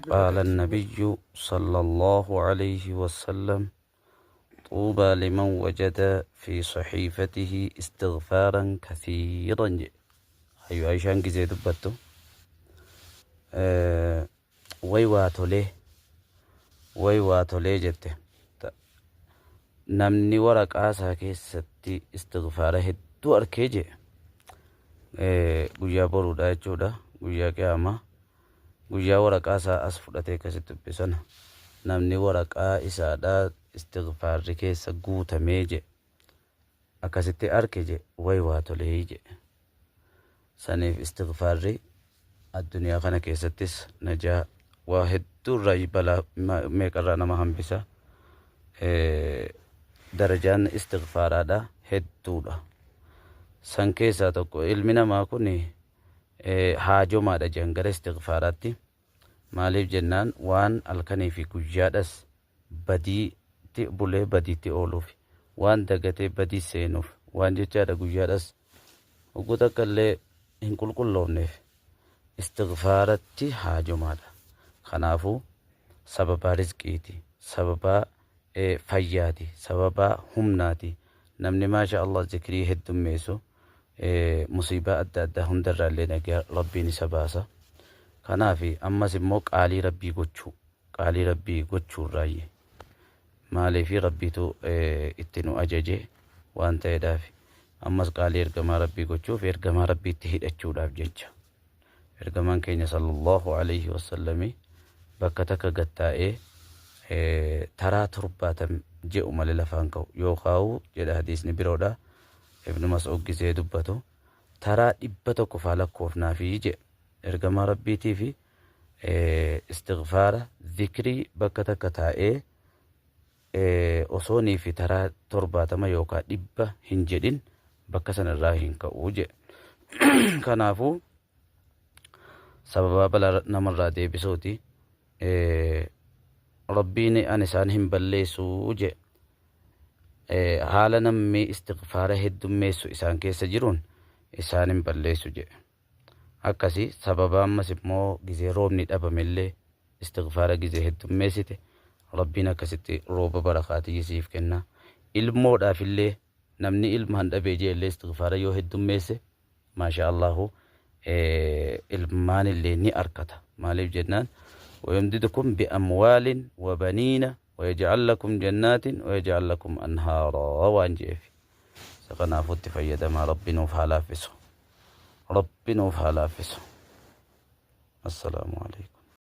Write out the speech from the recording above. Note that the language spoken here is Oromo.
قال النبي صلى الله عليه وسلم: طوبى لمن وجد في صحيفته استغفارا كثيرا. Hayyuu Aishaan gizee dubbattu, way waa tolee, way waa tolee jette. Namni waraqaa isaa keessatti istighfaara hedduu arkee jee, guyyaa boruudha jechuudha, guyyaa qiyaamaa, guyyaa waraqaa isaa as fudhatee akkasitti dubbisana, namni waraqaa isaadhaa istighfaarri keessa guutamee je akkasitti arke je, way waa tolee je. Saniif istighfaarri addunyaa kana keessattis najaa waa hedduu irraa, balaa meeqarraa nama hambisa. Darajaan istighfaaraadha hedduudha. San keessaa tokko, ilmi namaa kun haajomaadha jedhan gara istighfaaraatti. Maaliif jennaan, waan halkanii fi guyyaadhas badiitti bulee badiitti ooluuf, waan dagatee badii seenuuf, waan jechaadha guyyaadhas hogguu takka illee hin qulqulloofneef istighfaaratti haajomaadha. Kanaafuu sababaa rizqiiti, sababaa fayyaati, sababaa humnaati. Namni maasha Allah zikrii heddummeessu musiibaa adda addaa hundarraa illee nagaa Rabbiin isa baasa. Kanaaf ammas immoo qaalii Rabbii gochuu, qaalii Rabbii gochuurraayyee. Maaliif? Rabbiitu itti nu ajaje waan ta'eedhaaf. Ammas qaalii ergamaa Rabbii gochuuf, ergamaa Rabbiitti hidhachuudhaaf jecha. Ergamaan keenya sallallahu alayhi wasallami bakka takka gattaa'ee taraa 70 je'u malee lafaan ka'u yookaa'u jedha hadiisni biroodha. Ibnu Mas'uud gisee dubbatu, taraa 100 faa lakkoofnaafi jedhe. Ergamaa Rabbiitii fi istighfaara, zikrii bakka takka taa'ee osoonii fi taraa 70 yookaan 100 hin jedhin bakka sana irraa hin ka'u jedhe. Kanaafuu sababaa balaa namarraa deebisuuti. Rabbiin an isaan hin balleessuu jedhe. Haala namni istighfaara heddummeessu isaan keessa jiruun isaan hin balleessu jedhe. Akkasi sababa ammas immoo gizee roobni dhabamellee istighfaara gizee heddummeessite Rabbiin akkasitti rooba barakaatii siif kenna. Ilmoodhaafillee, namni ilmaan dhabee jeellee istighfaara yoo heddummeesse, maasha Allahu, ilmaan illee ni arkata. Maaliif jennaan, ويمددكم بأموال وبنين ويجعل لكم جنات ويجعل لكم أنهارا waan je'eef. Isa kanaafuu itti fayyadamaa. Rabbi nuuf haa laaffisu. Rabbi nuuf haa laaffisu. Assalaamu alaikum.